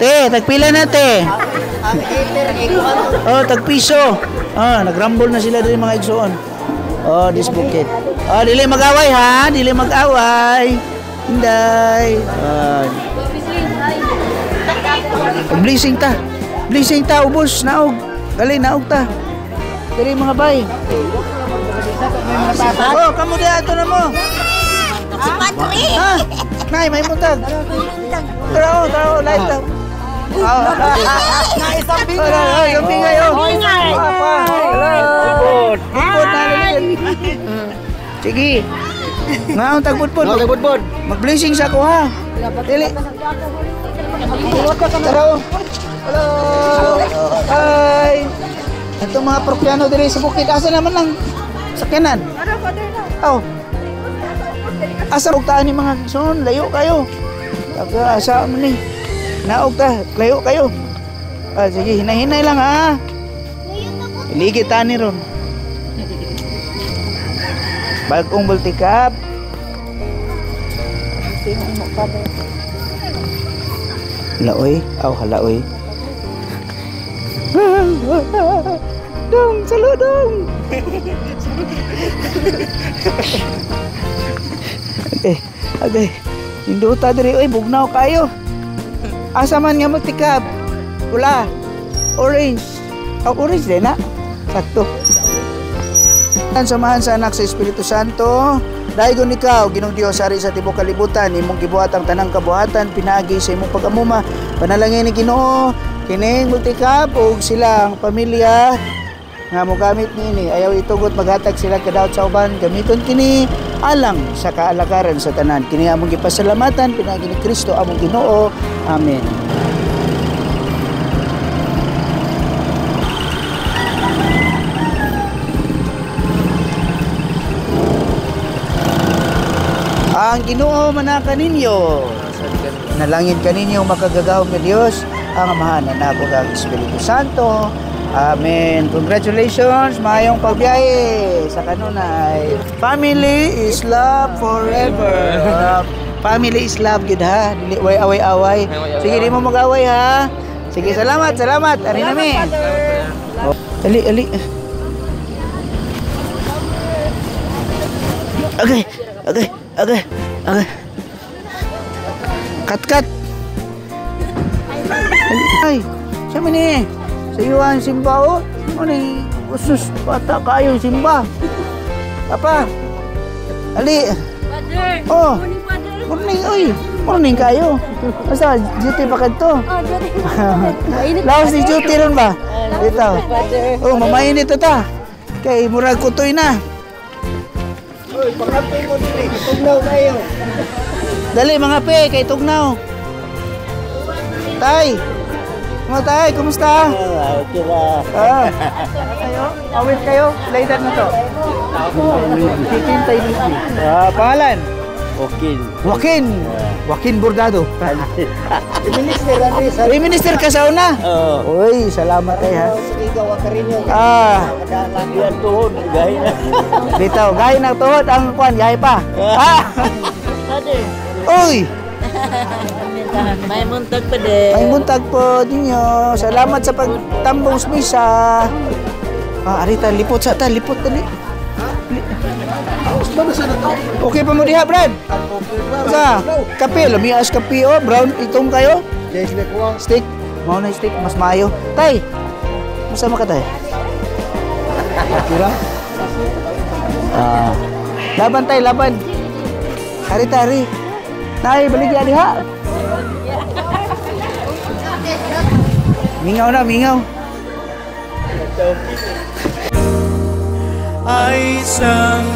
Te, tagpila na te. Oh, tagpiso. Ah, nagrambol na sila diri mga igsoon. Oh, this bukid. Oh, dili mag-away ha, dili mag-away. Inday. Ah. Blessing ta. Blessing ta ubos naog. Dali naog ta. Dili mga bay. Oh, kamo di ato na mo. Si Padre. Ha? Nay, may muntag. Tara oh, tara oh, live ta. Oh, Isang oh, oh, yung bingay oh. Papa. Hello. Pudpud na rin. Sige. Ngaon tagpudpud. Ngaon tagpudpud. Mag-blessing sa ako ha. Dili. Tara oh. Hello. Hi. Itong mga parokyano diri sa bukid. Asa naman lang sakyanan? Oh. Asa ugtaan ni mga son, layo kayo. Taga asa man ni. Naog ta, layo kayo. Ah, sige, hinay-hinay lang ha. Ligit ta ni ron. Bagong multicab. Laoy, aw halaoy. Dong, saludong. Okay, okay. Induta diri oy, bugnaw kayo. Asa man nga multicab? Pula, orange. Oh, orange din na. Sakto. Samahan sa Anak sa Espiritu Santo. Daigon ikaw, Ginoong Dios, ari sa tibuok kalibutan, imong gibuhat ang tanang kabuhatan pinaagi sa imong pag-amuma. Panalangin ni Ginoo kining multicab ug sila ang pamilya nga mogamit niini. Ayaw itugot maghatag sila kadaot sa uban, gamiton kini alang sa kaalagaran sa tanan. Kini among gipasalamatan pinaagi ni Kristo among Ginoo. Amen. Ang Ginoo manaka ninyo. Nalangin kaninyo makagagahom nga Dios, ang Amahan, Anak ug ang Espiritu Santo. Amen. Congratulations, maayong pagbiyahe sa kanunay. Family is love forever. Family is love gid ha. Dili way away-away. Sige, di mo mag-away ha. Sige, salamat, salamat. Ari nami. Oh, ali, ali. Okay, okay, okay, okay. Cut, cut. Ay, siya man eh. Sa iyo ang simba oh. Ano eh, usus, bata kayo simba. Papa, ali. Father. Oh. Morning, Father. Morning, oy. Morning kayo. Basta, duty pa kadto. Oh, duty. Mainit. Laos ni duty ron ba? Dito. Father. Oh, mamainit to ta. Kay murag kutoy na. Oy, pangape mo diri, tugnaw kayo. Dali mga pe, kay tugnaw. Tay. Mga tay, kumusta? Ah, okay ra. Ah. Kayo? Awit kayo? Later na to. Kikin tayo. Ah, pangalan? Okay. Joaquin. Joaquin Bordado. Minister ani sa Ay, minister ka sa una. Oo. Uy, salamat ay ha. Ikaw ang karinyo. Ah, Yan tuhod, gay na. bitaw, gay na tuhod ang kwan, gay pa. Ah. Father. Uy, May muntag pa din. may buntag po ninyo. Salamat sa pagtambong sa misa. Ah, arita, lipot sa ta, lipot dali. Okay pa mo diha, Brad? Sa kape, lumias kape oh, brown itong kayo. Steak, mao na steak, mas maayo. Tay, masama ka tay? Okay ra? Ah, laban tay, laban. Ari tari. Nay, baligya diha. Mingaw na, mingaw. Ay sang